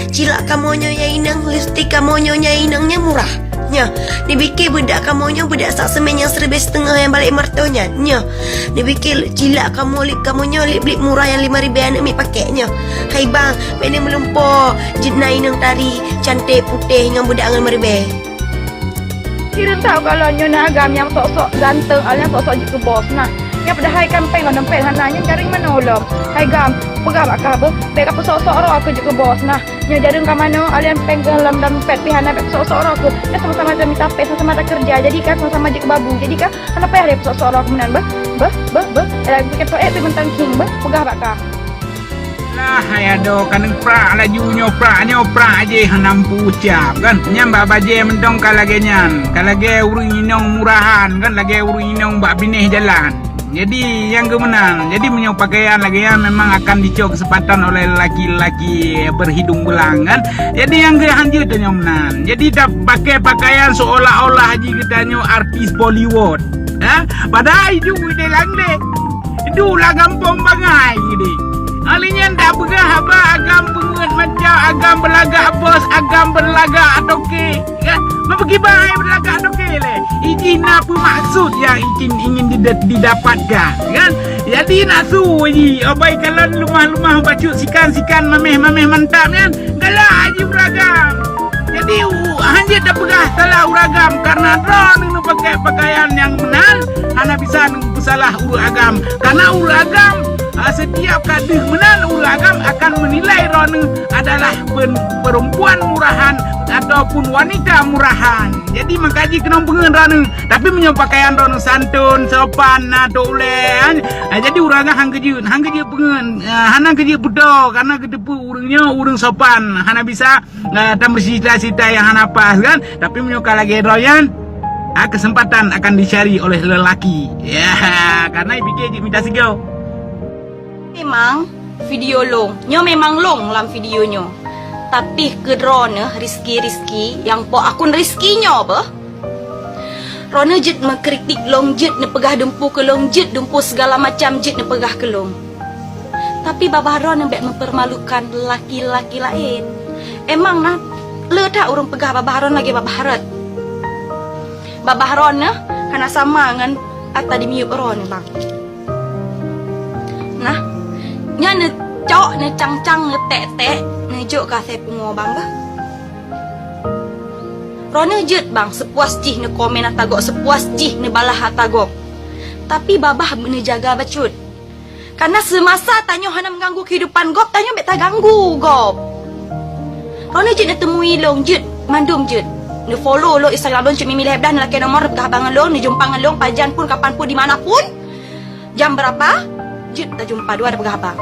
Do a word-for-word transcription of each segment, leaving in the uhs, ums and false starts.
Cilak kamoe nyoe nyang inong, lipstik kamoe nyoe nyang inong nyan murah. Nyoe, neupiké beudak kamoe nyoe beudak sak seumén nyang siribèe siteungoh nyang balek marto nyan. Nyoe, neupiké cilak kamoe, lip kamoe nyoe, lip-lip murah nyang lima ribèe aneuk miet pakèk nyoe. Hai bang, bèk neumeulumpoe, jeuet na inong tari, canték, putéh ngon beudak ngon meuribèe. Kireueng that gohlom nyoe na agam nyang sok-sok ganteng, alah nyang sok-sok jeuet keu bos nah. Nyan padahai kan péng lam dompet hana, nyan jareung manoe lom. Hai gam, peugah bak kah beuh, bèk kapeusok-sok droe keuh jeuet keu bos nah. Nyoe jareung ka manoe, alah nyan péng keuh lam dompet pih hana, bèk peusok-sok droe keuh. Nyoe sama-sama tamita péng, sama-sama takeureuja, jadi kan sama-sama jeuet keu babu. Jadi kan hana payah lé peusok-sok droe keuh meunan beuh, beuh, beuh, beuh. Alah pikir toh ék pih mantong khieng beuh, peugah bak kah. Lah, hai adoe, ka neuprak laju nyoe prak, nyoe prak jih hana meuucap, kan? Nyan bak bajèe mantong ka lagèe nyan, ka lagèe ureueng inong murahan, kan? Lagèe ureueng inong bak binéh jalan. Jadi, nyang keu meunan, jadi meunyoe pakaian lagèe nyan memang akan dicok keuseumpatan oleh lelaki-lelaki berhidung belang, kan? Jadi, nyang keu hanjeuet tanyoe meunan. Jadi, tapakèe pakaian seolah-olah jih geutanyoe artis Bollywood. Ha? Padahai idup idéh lam glé. Idup lam gampông bangai geude. Ahli nyan dak peugah haba agam peungeuet macam agam beulagak bos, agam beulagak toke. Ya, meubeugibai beulagak toke lé. Iji na peumaksud nyang ingin, ingin dida-, didapatkan, kan? Jadi nafsu ji, obai kalon lumah-lumah bacut sikan-sikan mameh-mameh mantap nyan. Galak ji ureueng agam. Jadi, u-, hanjeuet tapeugah salah ureueng agam karena droeneuh neupakèe pakaian nyang meunan, hana bisa neupeusalah ureueng agam. Karena ureueng agam, a, setiap ka deuh meunan, ureueng agam akan menilai droeneuh adalah pen-, perempuan murahan ataupun wanita murahan. Jadi, maka jih keunong peungeuet droeneuh. Tapi, meunyoe pakaian droeneuh santun, sopan, na tôk ulèe, a, jadi ureueng agam han keujeuet, han keujeuet peungeuet, a, hana keujeuet peutoe, karena geuteupeue ureueng nyoe ureueng sopan, hana bisa, eh, tameucita-cita nyang hana pas, kan? Tapi meunyoe ka lagèe droe nyan, ah, kesempatan akan dicari oleh lelaki. Ya, karena ipike jimita sigoe. Memang video lôn, nyoe memang lôn lam video nyoe. Tapi keu droeneuh Rizky-Rizky nyang po akun Rizky nyoe beuh. Droeneuh jeuet meukritik lôn, jeuet neupeugah dumpeue keu lôn, jeuet dumpeue segala macam jeuet neupeugah keu lôn. Tapi babah droeneuh bèk mempermalukan laki-laki laén. Emang na le that ureueng peugah babah droeneuh lagèe babah rot. Babah droeneuh hana sama ngon ata di miyueb droeneuh, bang. Nah, nyan neucok, neucang-cang, neutek-tek, neujok keu asèe pungo, bang, beuh. Droeneuh jeuet, bang, seupuas jih neukomen ata gob, seupuas jih neubalah ata gob. Tapi babah neujaga bacut. Karena semasa tanyoe hana mengganggu kehidupan gob, tanyoe bèk taganggu gob. Droeneuh jeuet neuteumui lôn, jeuet, mandum jeuet. Neufollow lôn Instagram lôn, Cut Mimi lhèe blah, neulakèe nomor, neupeugah haba ngon lôn, neujumpa ngon lôn, pajan pun, kapan pun, di mana pun, jam berapa, jeuet tajumpa, dua tapeugah haba.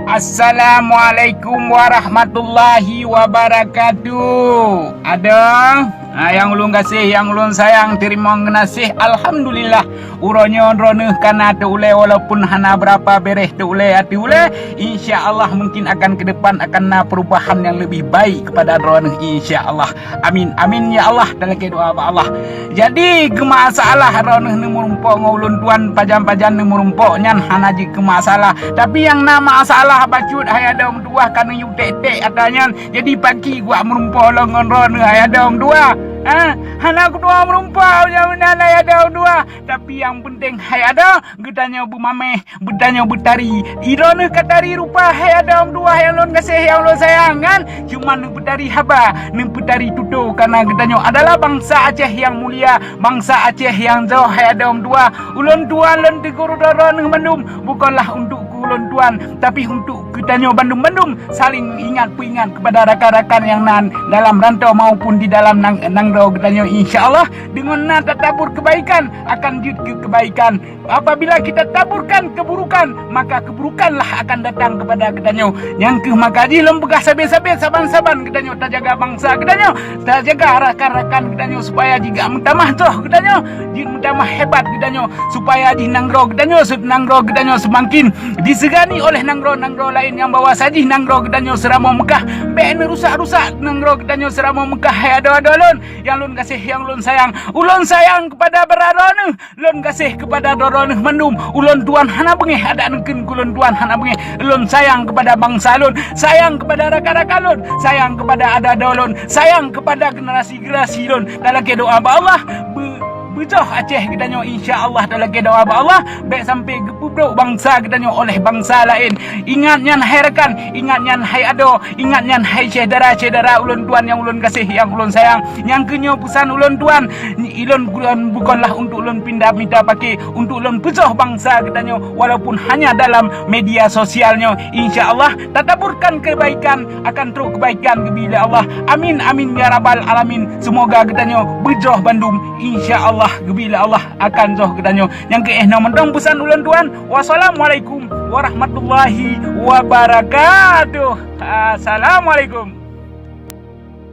Assalamualaikum warahmatullahi wabarakatuh. Adoe, ah, nyang ulôn gaséh, nyang ulôn sayang, teurimong geunaséh. Alhamdulillah, uroe nyoe droeneuh ka na teu ulèe, walaupun hana beurapa bèrèh teu ulèe ateueh ulèe. Insya Allah, mungkin akan keu depan akan na perubahan nyang leubeh baik keupada droeneuh, insya Allah. Amin, amin, ya Allah, talakèe doa bak Allah. Jadi, keu masalah droeneuh neumeurumpok ngon ulôn tuan, pajan-pajan neumeurumpok nyan hana jeuet keu masalah. Tapi nyang na masalah bacut hai adoe meutuwah ka neuyue tek-tek ata nyan. Jadi, paki kuat meurumpok lôn ngon droeneuh hai adoe meutuwah. Ha? Hana kutuwah meurumpok nyan meunan hai adoe meutuwah. Tapi nyang peunteng hai adoe, geutanyoe beumamèh, geutanyoe beutari. Droeneuh ka tari rupa hai adoe meutuwah nyang lôn gaséh, nyang lôn sayang, kan? Cuma neupeutari haba, neupeutari tutoe, karena geutanyoe adalah bangsa Aceh nyang mulia, bangsa Aceh nyang jroh hai adoe meutuwah. Ulôn tuan lôn teuguru droeneuh bandum, bukanlah untuk keu ulôn tuan, tapi untuk geutanyoe bandum-bandum saling ingat peuingat kepada rakan-rakan nyang na dalam rantau maupun di dalam nang-, nanggroe geutanyoe. Insya Allah, deungon na tatabur kebaikan, akan jeuet keu kebaikan. Apabila kita taburkan keburukan, maka keburukanlah akan datang kepada geutanyoe. Nyang kheueh maka jih lôn peugah sabé-sabé saban-saban geutanyoe tajaga bangsa geutanyoe, tajaga rakan-rakan geutanyoe supaya jih gak meutamah jroh geutanyoe, jih meutamah hebat geutanyoe, supaya jih nanggroe geutanyoe, se-, nanggroe geutanyoe seumaken disegani oleh nanggroe-nanggroe laén. Nyang bahwa sajih nanggroe geutanyoe Seuramoe Meukah, bék neurusak-rusak nanggroe geutanyoe Seuramoe Meukah, hai adoe-adoe lôn nyang lôn gaséh, nyang lôn sayang. Ulôn sayang keupada barô droeneuh, lôn gaséh keupada droe droeneuh mandum. Ulôn tuan hana beungéh, adak neukheun keu ulôn tuan hana beungéh. Lôn sayang keupada bansa lôn, sayang keupada rakan-rakan lôn, sayang keupada adoe-adoe lôn, sayang keupada generasi-generasi lôn. Talakée doá bak Allah, beu- Beujroh Aceh geutanyoe, insya Allah, talakée doá bak Allah, bék sampai geupeubrok bansa geutanyoe oleh bansa laén. Ingat nyan hai rakan, ingat nyan hai adoe, ingat nyan hai syedara-syedara ulôn tuan nyang ulôn gaséh, nyang ulôn sayang. Nyang keuh nyoe peusan ulôn tuan, ulôn, ulôn bukanlah untuk ulôn pinda mita paké, untuk ulôn peujroh bansa geutanyoe, walaupun hanya dalam media sosial nyoe. Insya Allah, tataburkan kebaikan akan trok kebaikan geubri lé Allah. Amin, amin, ya rabbal alamin. Semoga geutanyoe beujroh bandum, insya Allah, geubri lé Allah akan jroh geutanyoe. Nyang keuh nyoe mantong peusan ulôn tuan. Wassalamualaikum warahmatullahi wabarakatuh. Assalamualaikum.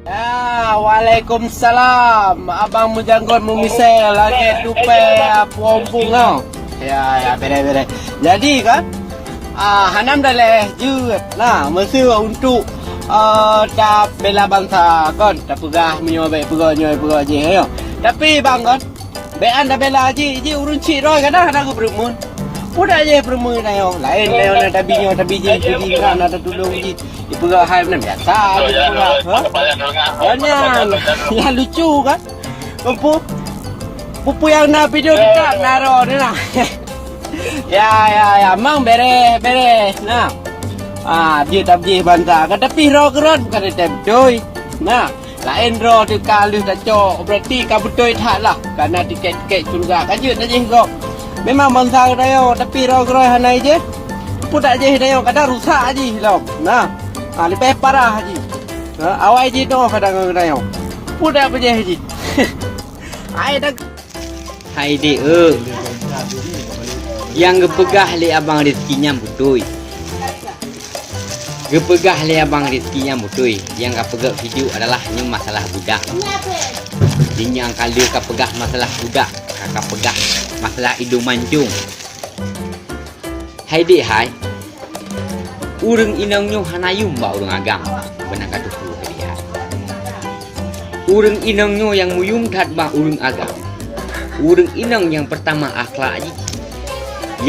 Ya, waalaikumsalam. Abang meujanggot meumisée lagée tupée puompung nyoe. Ya, ya, bere-bere. Jadi kan, ah, hana meudaléh jeuet. Nah, meuseu untuk, ah, tabela bansa kon, tapeugah meunyoe bék peugah nyoe peugah jih, ayo. Tapi bang kon, bék an tabela jih, jih ureuëng cit droe kadang hana geupeureumeun. Peue dak jih peureumeun ayo. Laén lé na tabi nyoe tabi jih, tabi jih na, na tatulông jih. Dipeugah hai meunan biasa aja dipeugah. Ha? Oh, nyan. Nyan lucu kan? Empu. Pupu nyang na video dekat na ro ni nah. Ya, ya, ya. Mang beres, beres. Nah. Ah, dia tabjih bansa. Kata pih ro keron, kata tem. Doi. Nah, laén ro teuka lheueh tacok. Berarti ka beutôi that lah. Karena tiket-tiket syurga ka jeuet tajih gob. Memang bansa geutanyoe, tapi ro keron hana jih. Peue dak jih tanyoe, kadang rusak jih lom. Nah. Ha, leubeh parah jih. Ha, awai jinoe kadang ngon geutanyoe. Peue dak peujéh jih. Hai dak. Hai dek, eh. Nyang geupeugah lé Abang Rizky nyan beutôi. Geupeugah lé Abang Rizky nyan beutôi. Nyang ka peugah video adalah nyoe masalah budak. Di nyang ka lheueh ka peugah masalah budak, ka, ka peugah masalah idong mancung. Hai dek hai, ureuëng inong nyoe hana yum bak ureuëng agam, beuna ka teupeue hai dek hai. Ureuëng inong nyoe nyang meuyum that bak ureuëng agam. Ureuëng inong nyang peurtama akhlak jih,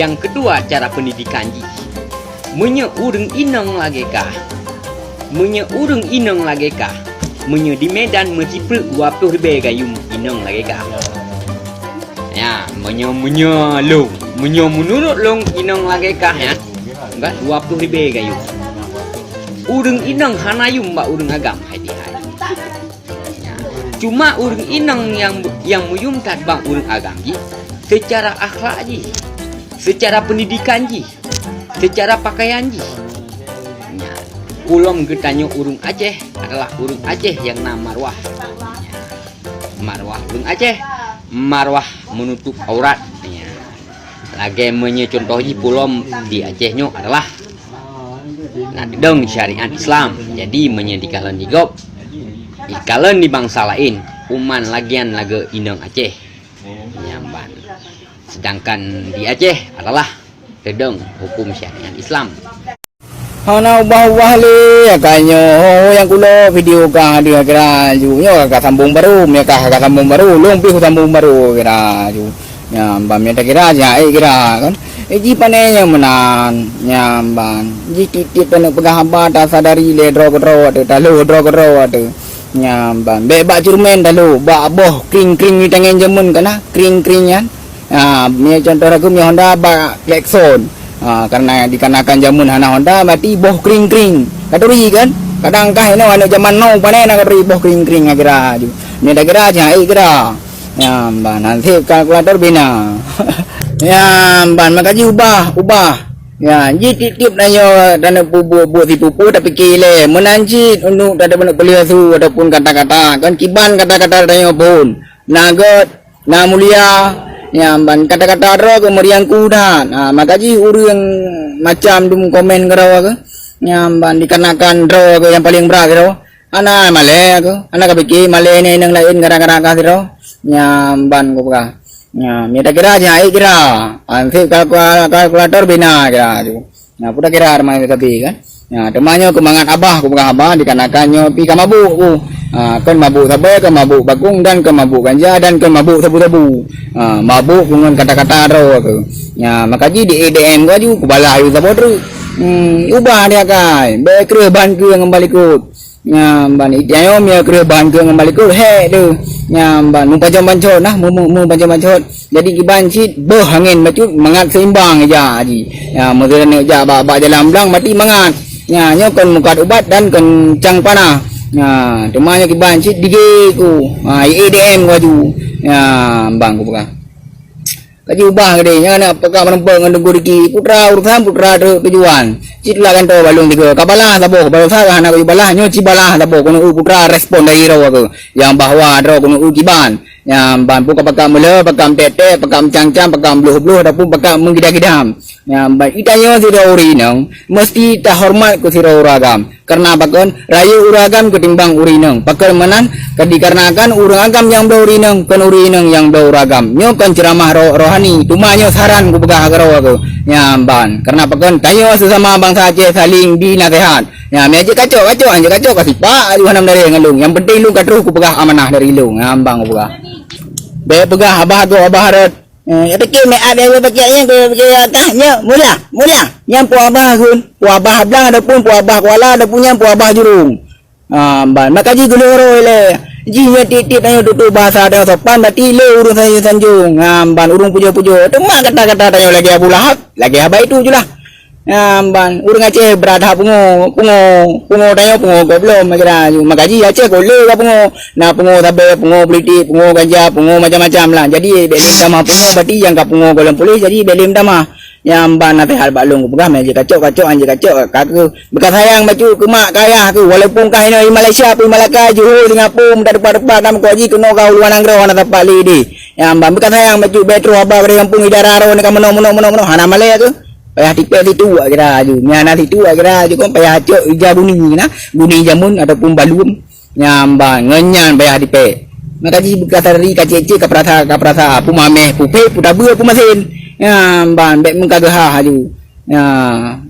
nyang keudua cara peundidikan jih. Meunyoe ureuëng inong lagée kah, Meunyoe ureuëng inong lagée kah, meunyoe di Medan meusipleuek dua ploh ribée gayum inong lagée kah. Ya, meunyoe, meunyoe lôn, meunyoe meunurot lôn inong lagée kah, ya, kan dua ploh ribée gayum. Ureuëng inong hana yum bak ureuëng agam hai dek hai. Ya. Cuma ureuëng inong nyang, nyang meuyum that bak ureuëng agam jih, seucara akhlak jih, seucara peundidikan jih, seucara pakaian jih. Nyan, kulom geutanyoe ureuëng Aceh adalah ureuëng Aceh nyang na marwah. Marwah ureuëng Aceh, marwah meunutup aurat. Nyan. Lagée meunyoe cuntoh jih kulom di Aceh nyoe adalah na dong syariat Islam. Jadi meunyoe dikalon di gob, dikalon di bansa laén, uman lagian lagée inong Aceh. Nyan ban. Sedangkan di Aceh adalah teudong huköm syariat Islam. Hana ubah-ubah lé, ya ka nyoe nyang kulo video ka deuh kira ju. Nyoe ka sambung baru, meuka ka sambung baru, lôn pih sambung baru kira ju. Nyan ban mita kira jai kira kan. Eh, ji pane nyang meunan, nyan ban. Ji tiep-tiep taneuk peugah haba tasadari lé droe keudroe teuh, talo droe keudroe teuh. Nyan ban. Bék bak ceureumen talo, bak boh kring-kring di tangen jameun kana, kring-kring nyan. Ha, misalnya contoh lagu mi Honda bak klakson. Ha, karena dikarenakan jameun hana Honda, berarti boh kring-kring. Katuri kan? Kadang kah inoe aneuk jaman now pane na katuri boh kring-kring kira ju. Ni dah kira je, ai kira. Ya, ban nasib kalkulator bina. Ya, ban maka ji ubah, ubah. Ya, ji tiep-tiep tanyoe dan buet-buet sipupu tapi kile meunan cit untuk tak ada beuna pelih su ataupun kata-kata kan kiban kata-kata tanyoe pun. Na gét, na mulia, nyan ban kata-kata droe keuh meuriangku that. Ha, maka jih ureuëng macam dum komen keudroe keuh, nyan ban dikarenakan droe keuh nyang paleng brat keudroe. Hana malée keuh, hana kapike malée nyan inong laén gara-gara kah sidroe. Nyan ban kupeugah. Nyan, mita kira jai kira. Anseb kalkula-, kalkulator bina kira tu. Nah, peue takira teuma sabe kan? Nah, teuma nyoe keumangat abah kupeugah abah dikarenakan nyoe pih ka mabuk ku. Ha, kon mabuk sabe, kon mabuk bakong dan kon mabuk ganja dan kon mabuk sabu-sabu. Ha, mabuk ku ngon kata-kata droe ku. Nya, maka jih di A D M ku aju kubalah yue saboh treuk. Hmm, ubah dia kai. Bèk kreueh ban keue ngon balikot. Nyang ban itiayo mia kreueh ban keue ngon balikot hek tu. Nyang ban mupancong-pancot nah, mu, mu, mupancong-pancot. Jadi kiban cit beuh angén bacut mangat seimbang ija ji. Ya, meuseudeuneuek jak bak, bak jalan blang mati mangat. Ya, nyoe kon mukat ubat dan kon cang panah. Ya, teuma nyoe kiban cit dige ku. Ha, I A D M ku aju. Ya, bang kupeugah. Ka jiubah geude nyan, na peugah meureumpok ngon Teungku Riki. Putra urusan, putra tu-, tujuan. Cit lah gantoe balong tiga. Ka balah saboh, barosa ka hana ka jibalah, nyoe ci balah saboh. Keuneuk putra respon dari roh aku. Nyang bahwa droe keuneuk kiban. Nyang ban pun ka pakam meule, pakam tek-tek, pakam cang-cang, pakam bloh-bloh, ataupun pakam meugidah-gidah. Nyang ban itanyoe sidroe ureueng inong, meusti tahoreumat keu sidroe ureueng agam. Kareuna pakon? Rayeuk ureueng agam keutimbang ureueng inong. Pakon meunan? Ka dikarenakan ureueng agam nyang bloe ureueng inong, kon ureueng inong nyang bloe ureueng agam. Nyoe kon ceuramah roh-, rohani, teuma nyoe saran kupeugah keudroe aku. Nyang ban. Kareuna pakon? Tanyoe seusama bansa Aceh saling binaseuhat. Nya, meunan jeuet kacok-kacok, jeuet kacok ka sipak, aju hana meudalée ngon lôn. Nyang penting lôn ka troh kupeugah amanah dari lôn. Nyang ban kupeugah. Bèk peugah abah gob, abah rot. Eh, ya pakai make up, ya pakai nyan, ya pakai atas, nyo, mula, mula. Nyan po abah gun, po abah blang ataupun po abah kuala ataupun nyan po abah jurong. Ah, ban. Maka jih geuloro ilée. Jih nyan tiep-tiep tanyoe tutoe bahasa tanyoe sopan, berarti le ureueng sanjong-sanjong. Ah, ban ureueng pujoe-pujoe. Teuma kata-kata tanyoe lagée Abu Lahab, lagée haba itu julah. Nyang ban, ureueng Aceh brat that pungo, pungo, pungo tanyoe pungo goblom, kira aju. Maka jih Aceh kon le ka pungo. Na pungo sabe, pungo politik, pungo ganja, pungo macam-macam lah. Jadi, bèk lé tamah pungo, berarti nyang ka pungo gohlom puléh, jadi bèk lé tamah. Nyang ban naseuhat bak lôn kupeugah, meunan jeuet kacok-kacok, han jeuet kacok, ka keuh. Beuka sayang bacut keu mak keu ayah keuh, walaupun ka inoe di Malaysia, pih Malaka, Johor, Singapura, meudat teumpat-teumpat, na meuko jih keunoe ka u luwa nanggroe, hana sapat lé deh. Nyang ban, beuka sayang bacut, bèk troh haba bak gampông, idara roh ni ka meunoe, meunoe, meunoe, meunoe, hana malèe keuh. Payah tipèe situ awak kira aju. Meunan na situ awak kira aju kan payah cok ija guni na, guni jameun ataupun balum. Nyang ban ngon nyan payah tipèe. Maka jih beuka sadari ka cek-cek ka peurasa, ka peurasa, peue mamèh, peue phet, peue tabeue, peue masen. Nyang ban bèk meuka geuhah aju. Nya,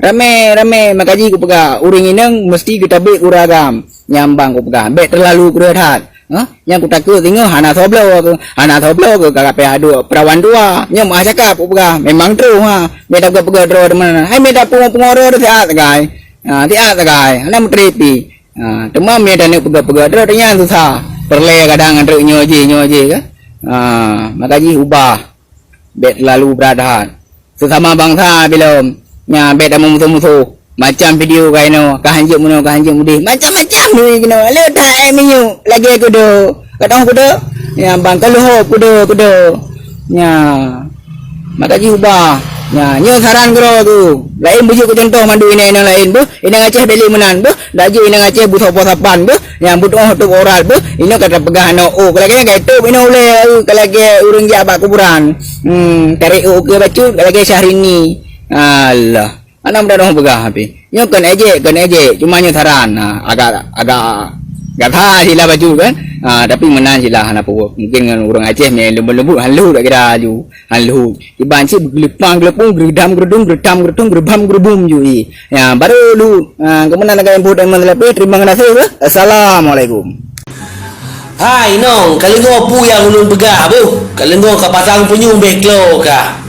ramè, ramè maka jih kupeugah ureueng inong meusti geutabek ureueng agam. Nyang ban kupeugah bèk teulalu kreueh that. Ha? Nyang kutakot singoh hana soe bloe keuh, hana soe bloe keuh ka payah duek peurawan dua. Nyoe meuah cakap kupeugah, memang troh ha. Mita peugah-peugah droe teuma. Hai mita pungo-pungo droe siat sagai. Ha, siat sagai. Hana meuteuri pih. Ha, teuma mita neuk peugah-peugah droe teuh nyan susah. Peureulèe kadang ngon treuk nyoe jih, nyoe jih kan. Ha, maka jih ubah. Bèk teulalu brat that. Seusama bansa bilom. Nya, bèk tameumusoh-musoh. Macam video ka inoe, ka hanjeuet meunoe, ka hanjeuet meudeh. Macam-macam video keunoe. Le that minyeuk lagèe kudo. Ka tong kudo. Nya, bang ka leuho kudo, kudo. Nya. Maka jih ubah. Nya, nyoe saran keudroe tu. Laén beujeuet keu contoh mandum inong-inong laén beuh. Inong Aceh bèk lé meunan beuh. Laju inong Aceh beusopan-sopan beuh. Nyang beutu'oh tôb oral beuh, inoe ka tapeugah aneuk, oh, ka lagèe nyan ka itôb inoe ulèe, ka lagèe ureueng jak bak kuburan. Hmm, tarek oh keu bacut, ka lagèe Syahrini. Alah, hana meudaroh peugah pih. Nyoe kon ejek, kon ejek, cuma nyoe saran. Ha, agak, agak gata sila bacut kan. Ha, tapi meunan sila hana peue. Mungkin ngon ureueng Aceh meunan leumbut-leumbut, hana lheueh dak kira aju. Hana lheueh. Iban cit geuleupang geuleupung, geureudam geureudum, geuretam geuretum, geureubam geureubum ju i. Ya, baru lu, ah, keumudian lagèe info dan masalah, terima kasih, eh. Assalamualaikum. Hai, nong, ka leungoe peue nyang ulôn peugah, boh? Ka leungoe ka pasang punyueng beh klo ka.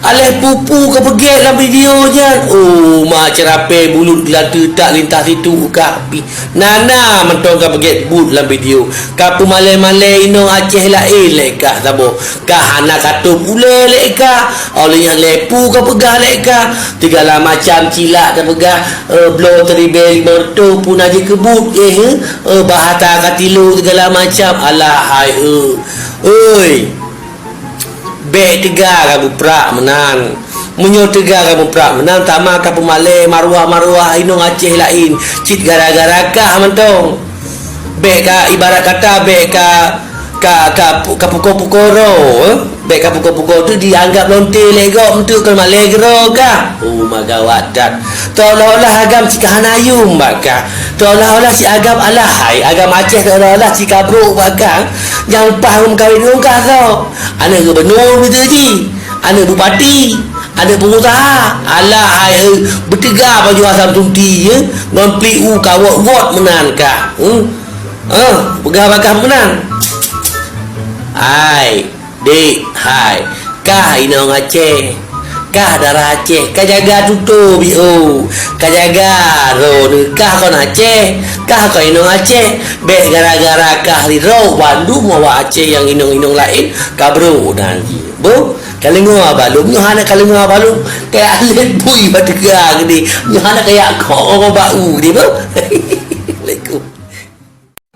Alah pupu ka peugèt lam video nyan. Oh, ma ceurapèe bulut geulatu tak lintas situ ka pi. Nana mantong ka peugèt buet lam video. Ka peumalèe-malèe inong Aceh laén lé kah saboh. Ka hana ka tôb ulèe lé kah. Óh lheueh nyan lé peue ka peugah lé kah. Sigala macam cilak ka peugah, eh, bloe siribèe limong reutôh pun aja keubut, eh, eh, bahasa ka tilu sigala macam. Alah hai, eh. Oi. Bèk teuga ka buprak meunan. Meunyoe teuga ka buprak meunan, sama ka peumalèe maruah-maruah inong Aceh laén cit gara-gara kah mantong. Bèk ka, ibarat kata, bèk ka, ka, ka, ka pukoe-pukoe droe, eh? Bèk ka pukoe-pukoe tu dianggap lonte lé gob, meunteuk kon malèe keudroe kah. Oh, ma gawat that. Seolah-olah agam cit ka hana yuem bak kah. Seolah-olah cit agam alahai, agam Aceh seolah-olah cit ka brôk bak kah. Nyang leupah meukawen ngon kah soe? Aneuk gubernur beutôi jih. Aneuk bupati. Aneuk peungusaha, alah hai, eh, beuteuga baju asam tunti, eh, ngon pli u kawot-wot meunan kah. Hmm? Eh, peugah bagah meunan. Hai, dek, hai. Kah inong Aceh. Kah dara Aceh. Ka jaga tutoe biôh. Ka jaga droeneuh. Kah kon Aceh. Kah kon inong Aceh. Bèk gara-gara kah ridho bandum awak Aceh nyang inong-inong laén ka brôk nan jih. Boh, ka leungoe balum. Nyoe hana ka leungoe balum. Kayak alet bui bak teuga geude. Nyoe hana kayak kok bak u geude, boh. Assalamualaikum.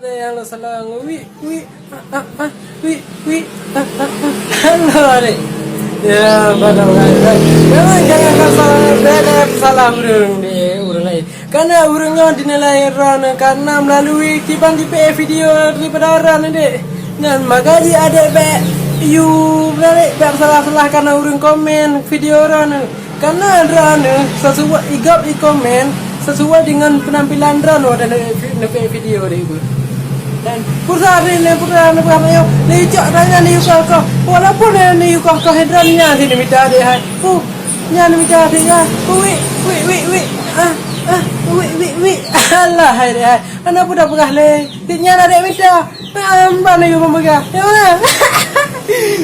Ada yang lo salah ngewi, wi, ah, ah, ah, wi, wi, ah, ah, ah. Halo, adik. Ya, pada orang lain. Jangan, jangan kau salah, beda salah urang deh, urang lain. Karena urang nyoh dinilai orang karena melalui kiban di P A video daripada orang deh. Nyan maka di adik bek you menarik bek salah-salah karena urang komen video orang. Karena droeneuh sesuai igap i komen sesuai dengan penampilan droeneuh dan neupek video deh ibu. Dan pulsa hari ni pulsa ni bukan mayo ni cok tanya ni yuka kau. Walaupun ni yuka kau hidran nya sini mita deh hai. Uh, nya ni mita deh ya. Wi, wi, wi, wi. Ah, ah, wi, wi, wi. Alah hai deh hai. Anak pun dah pegah leh. Nya ada dek mita. Hamba ni yuka peugah. Ya mana?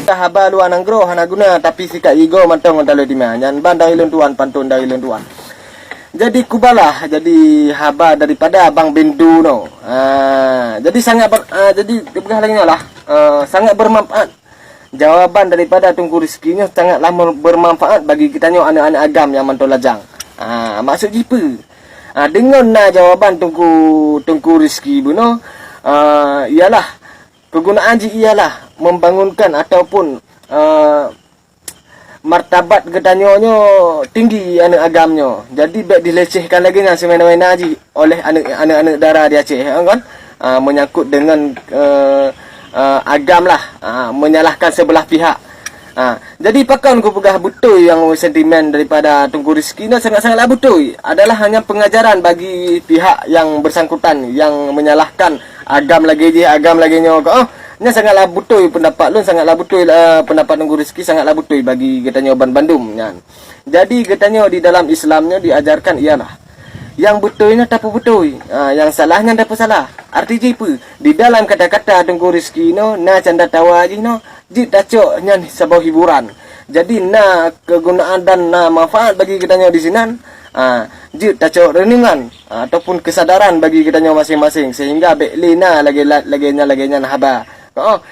Haba luwa nanggroe hana guna, tapi sikat igo mantong ngon taloe tima. Nyan ban dari lôn tuan, pantôn dari lôn tuan. Jadi kubalah, jadi haba daripada Abang Bendu no. Ah, jadi sangat ber, ah, jadi dipeugah lagèe nyoe lah. Ah, sangat bermanfaat. Jawaban daripada Teungku Rizki nyoe sangatlah mer, bermanfaat bagi geutanyoe aneuk-aneuk agam nyang mantong lajang. Ah, maksud jih peue? Ah, deungon na jawaban Teungku, Teungku Rizki bunoe, ah, ialah kegunaan jih ialah membangunkan ataupun, ah, martabat geutanyoe nyoe tinggi aneuk agam nyoe. Jadi bèk dilecehkan lagèe nyan semena-mena jih oleh aneuk, aneuk-aneuk dara di Aceh, ha, kan? Ah, menyangkut dengan, eh, eh, agam lah, ah, menyalahkan sebelah pihak. Ah, jadi pakon kupeugah beutôi nyang sentimen daripada Teungku Rizki nyoe sangat-sangatlah beutôi. Adalah hanya pengajaran bagi pihak yang bersangkutan yang menyalahkan agam lagèe jih, agam lagèe nyoe. Oh, Nyan sangatlah beutôi pendapat lôn, sangatlah beutôi, eh, pendapat Teungku Rizki sangatlah beutôi bagi geutanyoe ban bandum nyan. Jadi geutanyoe di dalam Islam nyoe diajarkan ialah nyang beutôi nyan tapeubeutôi, ha, nyang salah nyan tapeusalah. Arti jih peue? Di dalam kata-kata Teungku Rizki nyoe na canda tawa jih nyoe, jeuet tacok nyan saboh hiburan. Jadi na kegunaan dan na manfaat bagi geutanyoe di sinan, ha, jeuet tacok reunungan, ha, ataupun kesadaran bagi geutanyoe maséng-maséng sehingga bèk lé na lagèe, lagèe nyan, lagèe nyan haba. Oh.